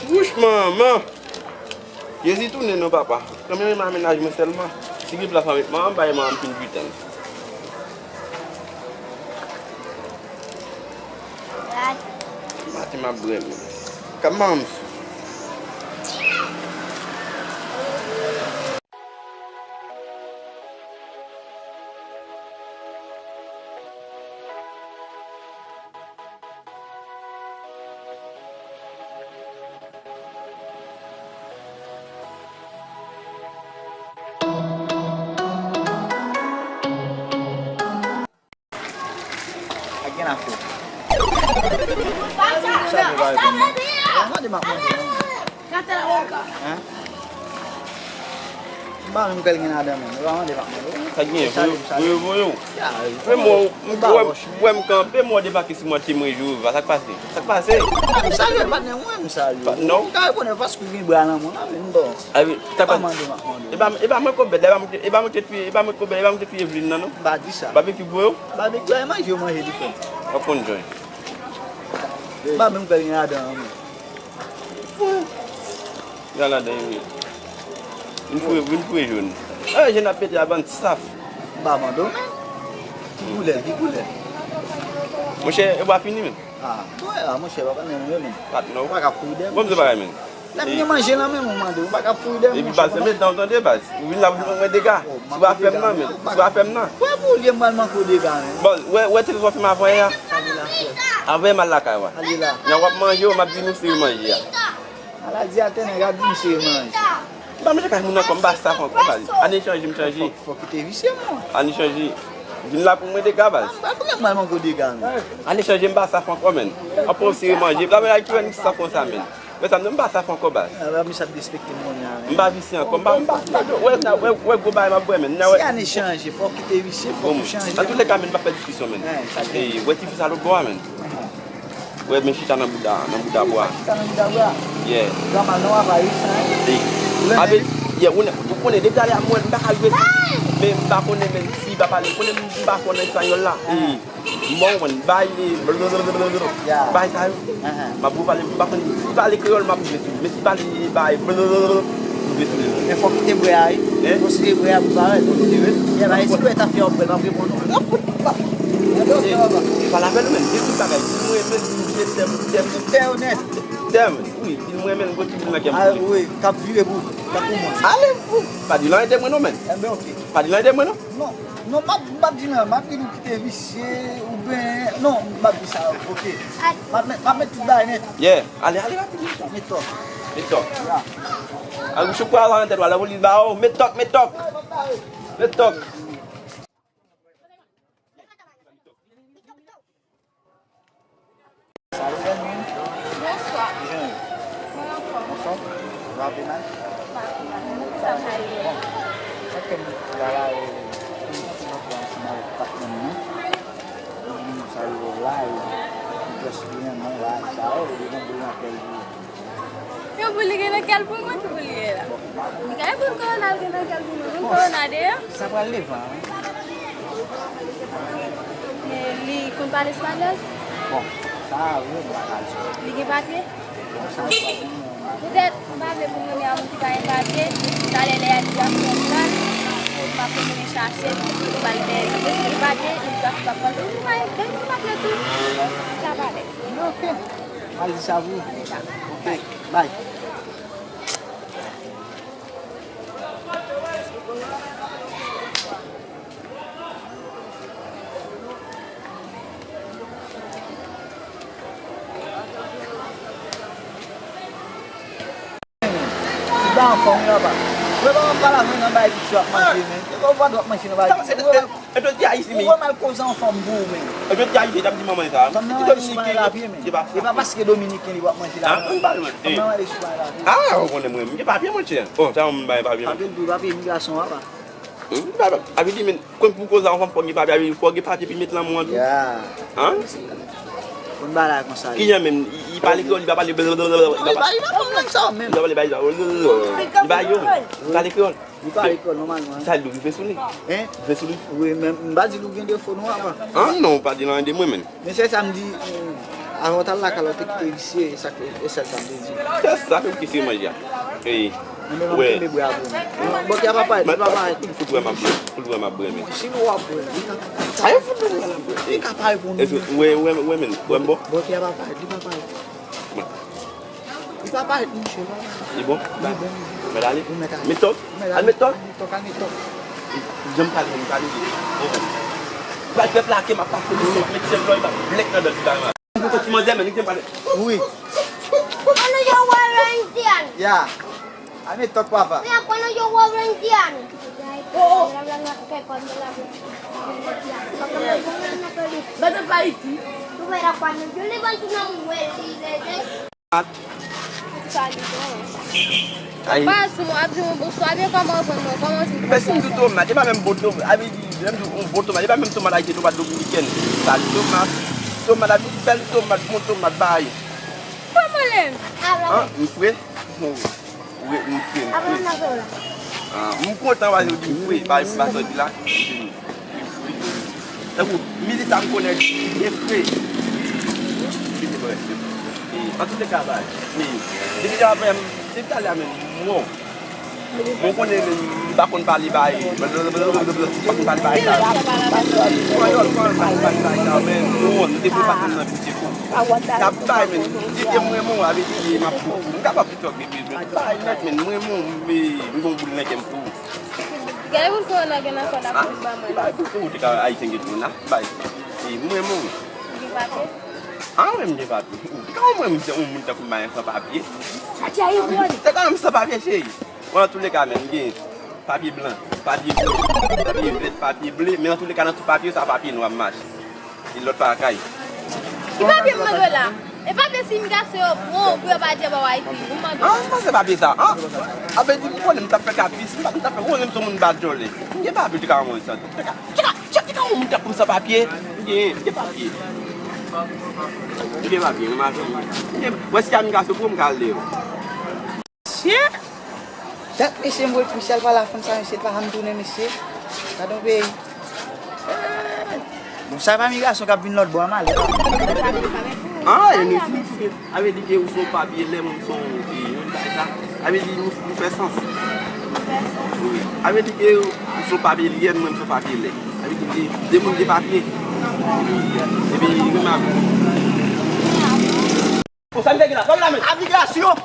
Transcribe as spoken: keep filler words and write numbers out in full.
Wouch manman! Jezi tounen non papa. Kanmenm e ma mennaj mwen sèlman. Si gen plas mwen met manman bay manman m fin piten. Maten m ap bwè men. Kap manman m sou. Ak gen afè. Sa vle ba reponn non. Mande m ap mande non. Hein? M pa menm kwè l gen ladan menm. Ou pa mande m ap mande. Sa gen, voye, voye, voye. Men mwen, m wè m kanpe, mwen debake sou mwen, ti mwen jou, sa k pase? Sa k pase? M salye l, patnè mwen, m salye l. Non. Ou ka rekonèt paske ou gen bra nan mwen la, men m bon. Sa k pase? Pa mande m ap mande. E pa, e pa mwen k obèd la, e pa mwen, e pa mwen k te touye, e pa mwen k obèd, e pa mwen k te touye Eveline nan, non. M pa di sa. Babekyou k voye w? Babekyou a manje, yo manje li frè m. W ap konn jòj. M pa menm kwè l gen ladan an, men. Gade ladan yo ye. Vin foure, vin foure jòn. E, jòn ap pete a bann saf. M pa mande w, men. Ki koulè, ki koulè? Monchè, e bwa fini, men. Ah, bwè la, monchè, papa, men mwen, men. Patnè w. Ou pa ka kouri dèyè m. Bon, m se bagay, men. Lè m gen manje nan men m, ou mande, ou pa ka kouri dèyè m, monchè. Epi baz, men dan w tande, baz. Ou vin la pou mwen dega. Si w pa fè m nan, men. Si w pa fè m nan. Wè pou ou lye m pral manke w dega, men. Bon, wè, wè telefòn fè m avè a. Sa vle la, frè. Avè m al lakay, wè. Ale la. Nan w ap manje, w m ap di nou se manje a. Maladi atè nèg ap di m se manje. M pa manje kay moun ankò, m pa saf ankò, baz. Ane chanje, m chanje. Fòk, fòk ou te visye, mwen. Ane chanje. Vin la pou mwen dega, baz. M pa pou mwen manke w dega, men. Ane chanje, m pa saf ankò, men. Anpil w sere manje. Epi la, men, ki wè m saf konsa, men. Wè sa, m pa saf ankò, baz. Ah, misye ap despekte m kounye a, men. M pa visye ankò, m pa, m pa, wè, wè, wè gwo bagay m ap bwè, men. Si ane chanje, fòk ou te visye, fòk ou chanje. Antouka, men, m pa fè diskisyon, men. Ey, wè ti fi sa lòt bò a, men. Wè, men chita nan bouda, nan bouda bwa. Chita nan bouda bwa? Yeah. Granma, non, apa, wi, sa, hein? Ey. Ou renmen li? Ape, yeah, ou, ou konnen, depi talè a, mwen, m pa ka jwe. Men m pa konnen, men si li pa pale, ou konnen m pa fò nan espayòl la. Ey. M bon, mwen, bay, ey, blablabla. Yeah. Bay sa yo. M ap pale, m pa konn, si pale kreyòl, m ap jwe sou li. Men si pale, bay, blablabla, m jwe sou li. Men fòk ou te bwè a, wi. Hein? Fòk ou te bwè a pou parèt, fòk ou te bwè. Yeah, bay, si lè ta fè w bwè, m ap reponn ou. Pale avè l, men. Gen tout bagay. Mwen, men, se tèm, tèm. Tèm, tèm. Tèm, wi. Di l mwen, men, gwo ti boul nan kè m. Ah, wi, k ap vire pou, tankou mwen. Ale, fou. Pa di l anyen de mwen, non, men. Enben, ok. Pa di l anyen de mwen, non. Non, non, m ap, m ap di l anyen. M ap di l ou kite visye, oubyen, non, m ap di sa, ok. M ap met, m ap met tout bagay nèt. Yeah. Ale, ale, rapid, rapid. Met tòk. Met tòk. Yeah. Al, ou chou kwa la nan tèt ou, al, ou li ba ou. Met tòk, met tòk. Met tòk. Salut, Jasmine. Bonswa. Kijan w ye? Mwen anfòm. Anfòm? Ou pa pi mal? M pa pi mal. Mwen, kisa m ta ye? Bon, sa k fè m la la, e, m santi m ap pran ansanm avèk patnè m nan. Mwen, sa yo la, e, m jis byen, non, la, sa, e, li gen bri nan kè l. Yon boul li gen nan kè l pou mwen, ki boul li ye la? Li ka yon boul kowona, li gen nan kè l pou mwen. Boul kowona deyò? Sa pral devan, wi. Men li konn pale espanyòl? Bon, sa, wi, m pa ka di. Li gen papye? Bon, sa, m pa di, non. Poutèt, m pa vle pou m renmen a moun ki pa gen papye, talè lè a li ap fè plan, m ap retounen chache l, pou m al fè li. Men si li gen papye, li ap pran l. Li pa gen papye tou. Sa pa lè. Ok. Al di sa pou ou. Ok. Bye. Li pa anfòm, wi, papa. Mwen pa konn pale avè w nan bay piti w ap manje, men. Ou pa dwe ap manje nan bay piti. Epi w di Ayisyen, men. Ou wè m al koze anfòm pou ou, men. Epi w di Ayisyen, t ap di manman sa. Fanm nan manje sou pale lapye, men. E pa paske Dominiken li p ap manje la. An, an, pale, men. Fanm nan manje sou pale lapye. Ah, ou konnen mwen, m gen papye, monchè. Oh, sa yon moun bay papye, men. Papye, papye imigrasyon, papa. Hmm, papye, papye di, men, kon pou koze anfòm, fò gen papye, fò gen papye pou met lanmou an tou. Ya. An? Konn bagay konsa. Kijan menm, li, li pale kreyòl, li pa pale blablabla. Non, li pa, li pa konn lang sa menm. Li pa pale, li pa, li pa, li pa yo, li pale kreyòl. Li pale kreyòl nòmalman. Sa l di w rive sou li? Hein? Rive sou li? Wi, men m pa di l ou gen defo non, apa. Ah non, ou pa di l anyen de mwen menm. Men se sa m di, Avan w t al lakay la, w te kite visye, e sa k, e sèl sa m te di. Se sa menm ki se manje a. Ey, men m ap kenbe bwè a pou ou. Bòkyè a pa parèt, li pa parèt. Fout wè m ap bwè, fout wè m ap bwè, men. Chimè w ap bwè. Ayo, fout wè m ap bwè. Li ka parèt pou nou. Wè, wè, wè, men, wè m bon. Bòkyè a pa parèt, li pa parèt. Li pa parèt, monchè, li pa parèt. Li bon? Li bon. Mèt ale? Wi, mèt ale. Met tòk? Al met tòk? Al met tòk, al met tòk. Jan m pale, m pale. Pral fè plake, m ap pase li, met chèf lòy, m ap blèk nan dòt li la. Mwen konn ti manzè, men li te pale. Wi. Kono yo wala Indian. Ya. Al met tòk, papa. Ya, kono yo wala Indian. Oh, oh. Bata pa iti. Tú verás cuando yo levanto una mujer y le Mat. Salut, bon. Ay. Pa sou mwen, ap di mwen bonswa, byen kòman ou konn mwen, kòman ou di m bonswa? Pèsi m di tomat, e pa menm bon tomat, a vle di, lè m di yon bon tomat, e pa menm tomat ayisyen, tomat dominikèn. Salut tomat, tomat, a vle di bèl tomat, bon tomat, bay. Kòman lè m? An, m fre? Bon, wi, m fre, m fre. Ah, m kontan, paske ou di m fre, pa, pa sa w di la. Tankou, militan m konnen li byen fre. Li te bò èske. E, an tou le ka, bay. Men, depi lè apre m, se talè a menm, mwen. Mwen konnen men, m pa konn pale bay. M pa konn pale bay sa. Panyòl, panyòl, pale bay sa, men, mwen, nou te pou pa konn nan piti kou. T ap bay, men, depi m renmen w, avè di, m ap, m kapab di tòk, depi, men, bay nèt, men, mwen, mwen, m, m gon boul nan kè m pou ou. Gade pou l fè w nan gen nan kò l ap vin ban mwen la. Bay pou ou, te ka ayisyen gen tou la. Bay. E mwen, mwen. Ou gen papye? Ah, mwen, m gen papye. Ou te ka mwen, m se yon moun tankou m bay san papye. Sa ki ayewòl? Te ka mwen san papye, cheri. Bon, nan tou le ka, men, m gen papye blan, papye ble, papye vèt, papye ble. Men nan tou le ka, nan tout papye, sa papye nwa m mache. E lòt pa lakay. Ki papye m mande w la? E papye imigrasyon yo pran pou yo pa di yo ba w I D. Ou mande w. Ah, m panse papye sa. Ah, avè di, m konnen m t ap fè kapris, m t ap, m t ap fè, ou konnen m se yon moun badjòlè. M gen papye, ou te ka ban mwen sa. Te ka, te ka, te ka yon moun k ap pou m san papye. M gen, m gen papye. M gen papye, m gen, m gen, wè si imigrasyon pran m ka ale yo. Mesye! Dat mesye m wè misye al pale a fanm sa, mesye, l pa janm tounen, mesye. Gade yon peyi. Bon, sa pa migrasyon k ap vin lòt bò a, malè. Ah, e mesye, mesye. A vle di ke ou se yon papye lè, mwen m se yon, e, yon bagay sa. A vle di nou, nou fè sans. Wi. A vle di ke ou se yon papye lyèn, mwen m se yon papye lè. A vle di de, de moun de papye. Epi, epi, nou ma- Bon, sa m te gen la, sa m la men. Imigrasyon.